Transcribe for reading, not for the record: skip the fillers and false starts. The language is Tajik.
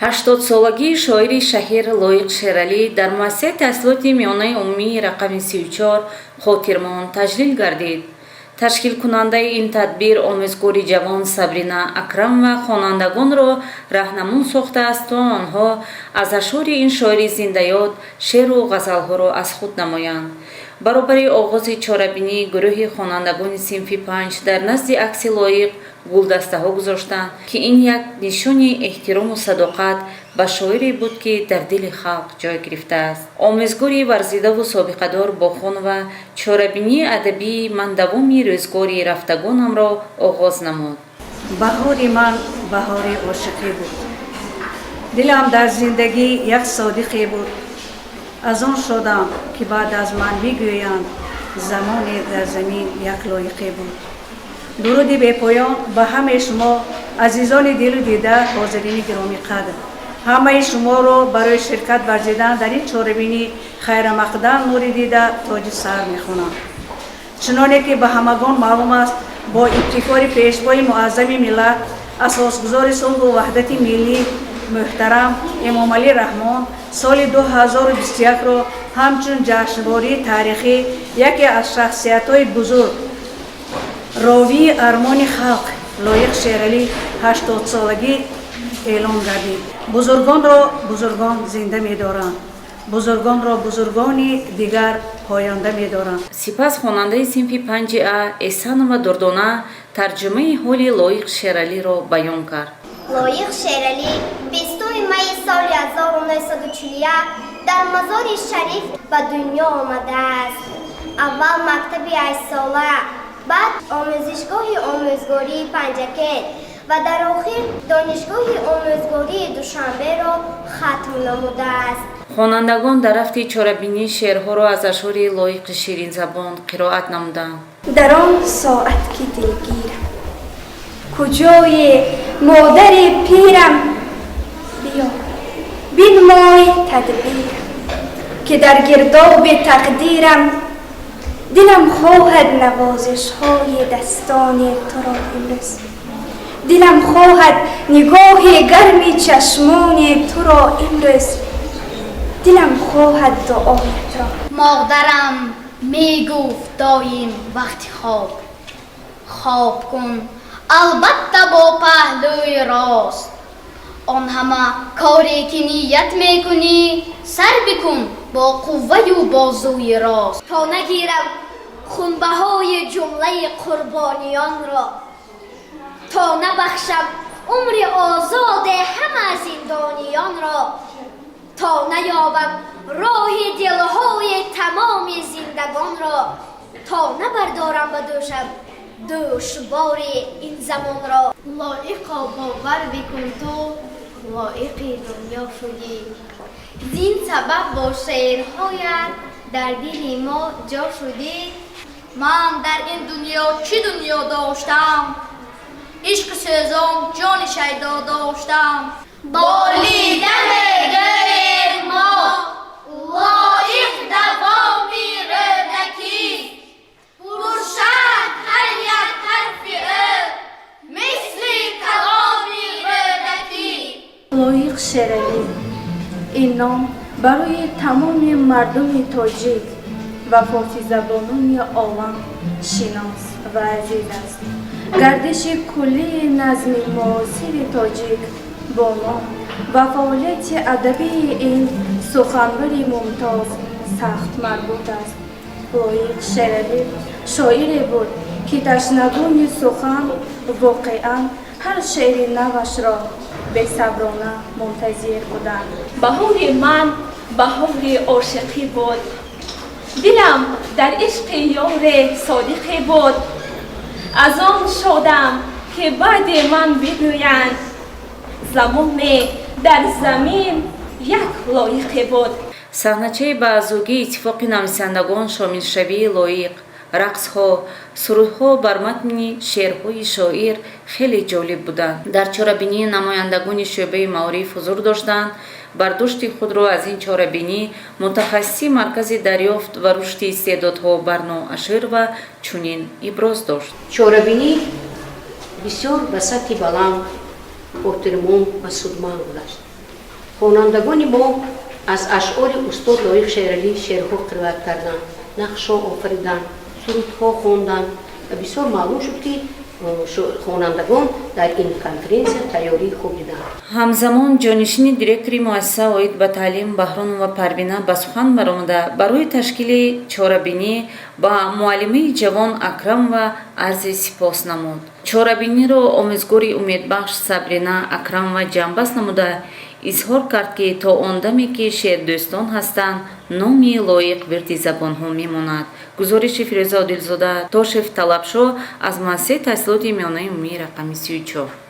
80-солагии шоири шаҳир Лоиқ Шералӣ дар муассисаи таҳсилоти миёнаи умумии рақами 34 хотирмон таҷлил гардид. Ташкилкунандаи ин тадбир, омӯзгори ҷавон Сабрина Акрамова, хонандагонро раҳнамун сохтааст, то онҳо аз ашъори ин шоири зиндаёд шеъру ғазалҳоро аз худ намоянд. Баробари оғози чорабинӣ гурӯҳи хонандагони синфи панҷ дар назди акси Лоиқ гулдастаҳо гузоштанд, ки ин як нишони эҳтирому садоқат ба шоире буд, ки дар дили халқ ҷой гирифтааст. Омӯзгори варзидаву собиқадор Бохонова чорабинии адабии «Ман давоми рӯзгори рафтагонамро» оғоз намуд. Баҳори ман баҳори ошиқӣ буд, дилам дар зиндагӣ як содиқе буд. Аз он шодам, ки баъд аз ман бигӯянд: замоне дар замин як Лоиқе буд. Дуруди бепоён ба ҳамаи шумо, азизони дилу дида, ҳозирини гиромиқадр. Ҳамаи шуморо барои ширкат варзидан дар ин чорабинӣ хайрамақдам, нури дида, тоҷи сар мехонам. Чуноне ки ба ҳамагон маълум аст, бо ибтикори Пешвои муаззами миллат, асосгузори сулҳу ваҳдати миллӣ муҳтарам Эмомалӣ Раҳмон соли 2021-ро ҳамчун ҷашнвории таърихӣ яке аз шахсиятҳои бузург, ровии армони халқ Лоиқ Шералӣ 80-солагӣ эълон гардид. Бузургонро бузургон зинда медоранд, бузургонро бузургони дигар поёнда медоранд. Сипас хонандаи синфи панҷи А Эсанова Дурдона тарҷумаи ҳоли Лоиқ Шералиро баён кард. Лоиқ Шералӣ 20 майи соли 1941 дар Мазори Шариф ба дунё омадааст. Аввал мактаби 8-сола, баъд омӯзишгоҳи омӯзгории Панҷакент ва дар охир Донишгоҳи омӯзгории Душанберо хатм намудааст. Хонандагон дар рафти чорабинӣ шеърҳоро аз ашъори Лоиқи ширинзабон қироат намуданд. Дар он соат ки дилгирам, куҷое, модари пирам, биё бинмой тадбирам, ки дар гирдоби тақдирам. Дилам хоҳад навозишҳои дастони туро имрӯз, дилам хоҳад нигоҳи гарми чашмони туро имрӯз, дилам хоҳад дуоятро. Модарам мегуфт доим вақти хоб: хоб кун, албатта, бо паҳлӯи рост. Он ҳама коре ки ният мекунӣ, сар бикун бо қувваю бозуи рост. То нагирам хунбаҳои ҷумлаи қурбониёнро, то набахшам умри озоде ҳама зиндониёнро, то наёбам роҳи дилҳои тамоми зиндагонро, то набардорам ба дӯшам дӯшбори ин замонро. Лоиқо, бовар бикун, ту лоиқи дунё шудӣ, зин сабаб бо шеърҳоят дар дили мо ҷо шудӣ. Ман дар ин дунё чӣ дунё доштам? Ишқи сӯзон ҷони шайдо доштам. Болида мегӯем мо: Лоиқ давоми Рӯдакист, пуршаҳд ҳар як ҳарфи ӯ мисли каломи Рӯдакӣ. Лоиқ Шералӣ — ин ном барои тамоми мардуми тоҷик ва форсизабонони олам шинос ва азиз аст. Гардиши куллии назми муосири тоҷик бо ном ва фаъолияти адабии ин суханвари мумтоз сахт марбут аст. Лоиқ Шералӣ шоире буд, ки ташнагони сухан воқеан ҳар шеъри навашро бесаброна мунтазир буданд. Баҳори ман баҳори ошиқӣ буд, дилам дар ишқи ёре содиқе буд. Аз он шодам, ки баъди ман бигӯянд: замоне дар замин як Лоиқе буд. Саҳначаи ба аъзогии Иттифоқи нависандагон шомилшавии Лоиқ, рақсҳо, сурудҳо бар матни шеърҳои шоир хеле ҷолиб буданд. Дар чорабинӣ намояндагони шӯъбаи маориф ҳузур доштанд. Бардошти худро аз ин чорабинӣ мутахассиси Маркази дарёфт ва рушди истеъдодҳо Барно Аширова чунин иброз дошт. Чорабинӣ бисёр ба сатҳи баланд, хотирмон ва судманд гузашт. Хонандагони мо аз ашъори устод Лоиқ Шералӣ шеърҳо қироат карданд, нақшҳо офариданд, сурудҳо хонданд ва бисёр маълум шуд, ки хонандагон дар ин конференсия тайёрии хуб диданд. Ҳамзамон ҷонишини директори муассиса оид ба таълим Баҳронова Парвина ба сухан баромада, барои ташкили чорабинӣ ба муаллимаи ҷавон Акрамова арзи сипос намуд. Чорабиниро омӯзгори умедбахш Сабрина Акрамова ҷамъбаст намуда, изҳор кард, ки то он даме ки шеърдӯстон ҳастанд, номи Лоиқ вирди забонҳо мемонад. Гузориши Фирӯза Одилзода, Тошев Талабшо аз муассисаи таҳсилоти миёнаи умумии рақами 34.